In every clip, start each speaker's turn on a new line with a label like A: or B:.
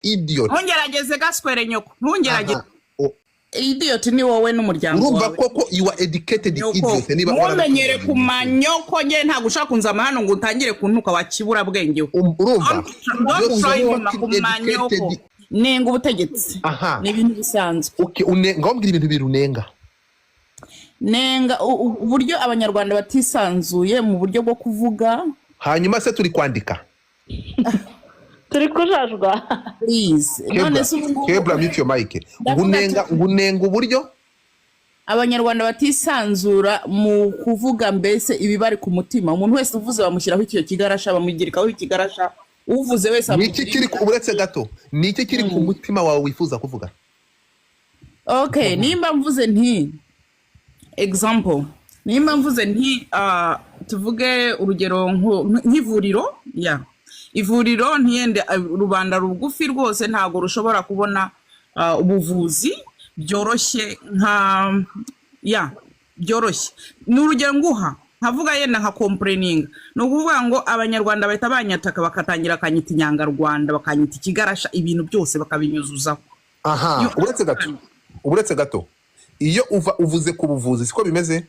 A: Idiot.
B: Ntungerageze, gaswere nyoko, ntungerageze.
A: Aha.
B: Idiot ni wowe n'umuryango
A: Urumva
B: wawe.
A: koko you are educated
B: Nyoko,
A: idiot niba
B: ntumenyere ku manyoko. Nge ntabwo ushaka kunzama hano ngo utangire kuntuka wa kiburabwenge we.
A: Urumva
B: Don't
A: You're
B: try
A: so
B: kuma ku
A: fucking
B: manyoko.
A: educated.
B: Nenga ubutegetsi.
A: Aha.
B: Ni ibintu bisanzwe.
A: Okay, ngaho mbwira ibintu bibiri unenga.
B: Nenga uburyo Abanyarwanda batisanzuye mu buryo bwo kuvuga.
A: Hanyuma se turi kwandika?
C: Turi kujajwa.
B: Please, none se ubu ngubu
A: Kebra, mute your mic. Ngo
B: Ndavuga
A: unenga ngo unenga uburyo
B: Abanyarwanda batisanzura mu kuvuga mbese ibibari ku mutima. Umuntu wese uvuze bamushyiraho icyo kigarasha, bamugirikaho ikigarasha, uvuze wese
A: Ni iki kiri uretse gato, ni iki kiri ku mutima wawe wifuza kuvuga?
B: Okay, nimba mvuze nti, example, nimba mvuze nti tuvuge urugero nk'ivuriro, ya ivuriro ntiyende, rubanda rugufi rwose ntabwo rushobora kubona ubuvuzi byoroshye, nka ya byoroshye. Ni urugero nguha, nkavuga yenda nka complaininga, ni ukuvuga ngo Abanyarwanda bahita banyataka, bakatangira bakanyita inyangarwanda, bakanyita ikigarasha, ibintu byose bakabinyuzuzaho.
A: Aha. Uretse gato, uretse gato, iyo uva uvuze ku buvuzi, siko bimeze?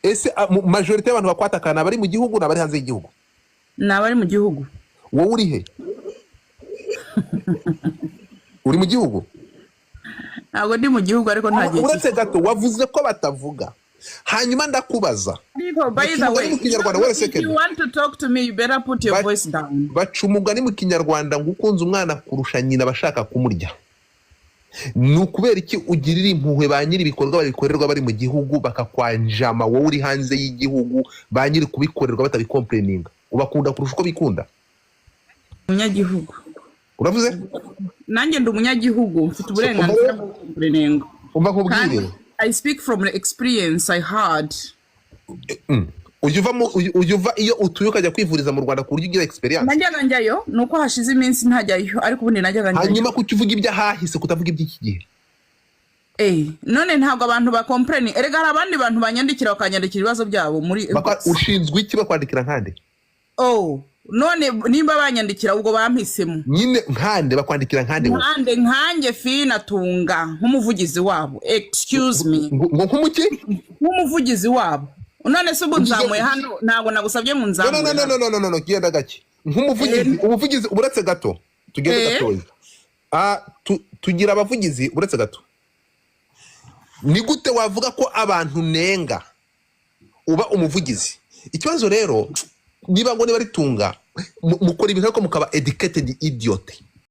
A: Ese majorité y'abantu bakwatakana abari mu gihugu n'abari hanze y'igihugu?
B: Ni abari mu gihugu.
A: Wowe uri he? Uri mu gihugu?
B: Ntabwo ndi mu gihugu, ariko nta gihe.
A: Uretse gato, wavuze ko batavuga, hanyuma ndakubaza.
B: Ariko, by the
A: Baca
B: way,
A: umugani mu Kinyarwanda, wait a
B: if
A: second.
B: you want to talk to me, you better put your voice down.
A: Baca umugani mu Kinyarwanda ngo ukunze umwana kurusha nyina aba ashaka kumurya. Ni ukubera iki ugirira impuhwe ba nyiri ibikorwa babikorerwa bari mu gihugu, bakakwanjama wowe uri hanze y'igihugu, ba nyiri kubikorerwa batabicomplaininga? Ubakunda kurusha uko bikunda?
B: Umunyagihugu.
A: Uravuze?
B: Nanjye ndi umunyagihugu, mfite uburenganzira bwo kurenga.
A: Umva nkubwire.
B: Kandi I speak from the experience I had.
A: Ujya uva iyo utuye ukajya kwivuriza mu Rwanda ku buryo ugira experience?
B: Najyaga njyayo, ni uko hashize iminsi ntajyayo, ariko ubundi najyaga njyayo.
A: Hanyuma kuki uvuga iby'ahahise, kutavuga iby'iki gihe?
B: None ntabwo abantu bacomplaini? Erega hari abandi bantu banyandikira, bakanyandikira ibibazo byabo muri
A: Ushinzwe iki? Bakwandikira nkande?
B: Oh, none nimba banyandikira, ubwo bampisemo.
A: Nyine nkande? Bakwandikira nkande wowe?
B: Nkande? Nkanjye Fina Tunga, nk'umuvugizi wabo, excuse me.
A: Ngo nk'umuki?
B: Nk'umuvugizi wabo. None se ubu nzamuye hano, ntabwo nagusabye ngo
A: No, no.
B: nzamure
A: No, no.
B: hano.
A: No, no, no, no, no, genda gake. Nk'umuvugizi, umuvugizi, uretse gato, tugende gatoya. Tugira abavugizi. Uretse gato, ni gute wavuga ko abantu nenga uba umuvugizi? Ikibazo rero, niba ngo niba ritunga, mukora ibintu ariko mukaba educated idiot.